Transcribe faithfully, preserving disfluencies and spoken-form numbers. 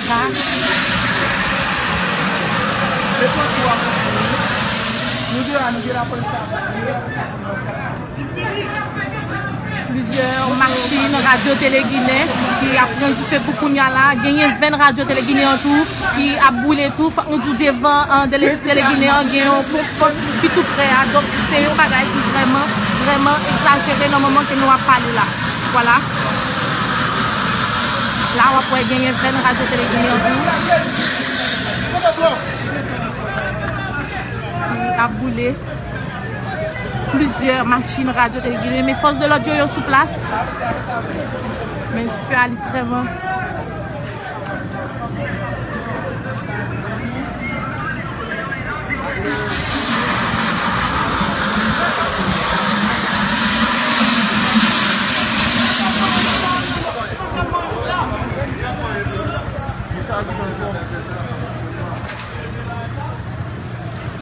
Sa. Nou deja, nou gen lapolis la. Plizyè machin Radyo Tele Ginen ki ap pran dife pou kounya la. Genyen venn Radyo Tele Ginen an tou ki ap boule tou. Fòk nou di w devan, an, Tele, Tele Ginen an gen yon ponp ki tou prè a. Donk, se yon bagay ki vrèman, vrèman egzajere nan moman ke nou ap pale la. Vwala. La, w ap wè genyen venn Radyo Tele Ginen an tou. Ki ap boule. Plizyè machin Radyo Tele Ginen, men fòs de lòd yo, yo sou plas. Men fè a li vrèman.